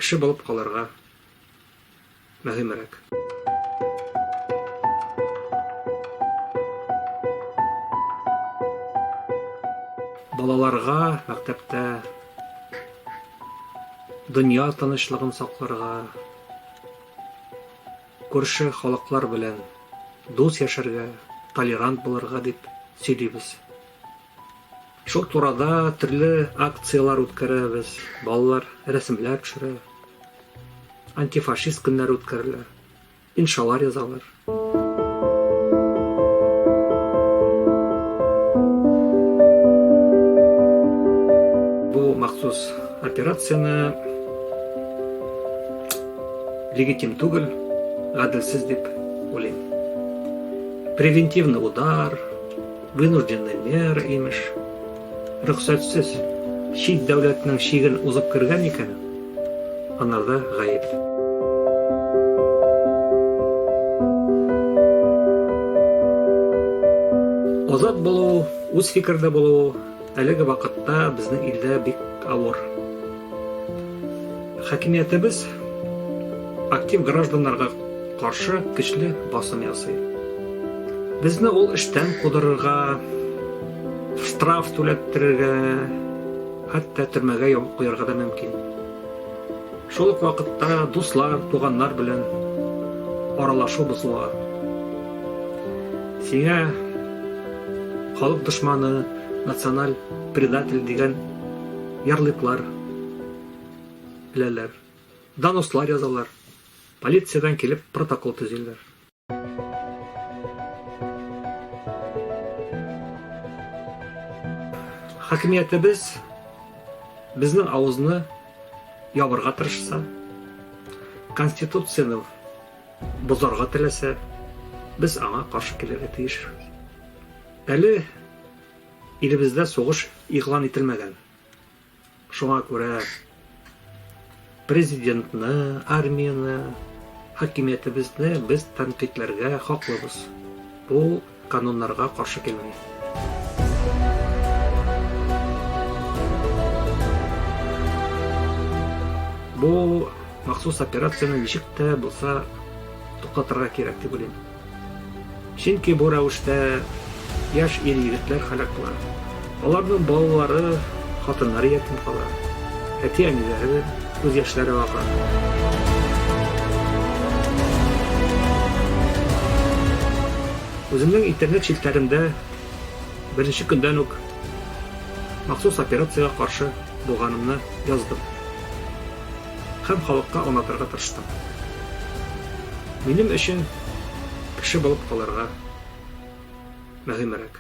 Кеше булып калырга мөһимрәк. Балаларга мәктәптә дөнья тынычлыгын сакларга, күрше халыклар белән дус яшәргә, толерант булырга дип сөйлибез. Шул турада төрле акцияләр үткәрәбез, балалар рәсемләр төшерә, антифашист көннәре үткәрелә, иншалар язалар. Бу махсус операцияне легитим түгел, гаделсез дип уйлыйм. Превентивный удар, Вынужденный мера, имеш. Рөхсәтсез чит дәүләтнең чиген узып кергән икән, анарда гаеп. Азат булу, үз фикердә булу әлеге вакытта безнең илдә бик авыр. Хакимиятебез актив гражданнарга каршы көчле басым ясый. Безне ул эштән кудырырга, штраф түләттерергә, хәтта төрмәгә ябып куярга да мөмкин. Шул ук вакытта дуслар, туганнар белән аралашу бозыла. Сиңа халык дошманы, националь предатель дигән ярлыклар эләләр, донослар язалар, полициядән килеп протокол төзиләр. Хакимиятебез безнең авызны ябырга тырышса, конституцияне бозарга теләсә, без аңа каршы килергә тиеш. Әле илебездә сугыш игълан ителмәгән. Шуңа күрә президентны, армияне, хакимиятебезне без тәнкыйтьләргә хаклыбыз. Бу кануннарга каршы килми. Бу махсус операцияне ничек тә булса туктатырга кирәк дип уйлыйм. Чөнки бу рәвештә яшь ир-егетләр һәлак була. Аларның балалары, хатыннары ятим кала. Әти-әниләре күз яшьләре ага. Үземнең интернет челтәремдә беренче көндән үк махсус операциягә каршы булганымны яздым. Һәм халыкка аңлатырга тырыштым. Минем өчен кеше булып калырга мөһимрәк.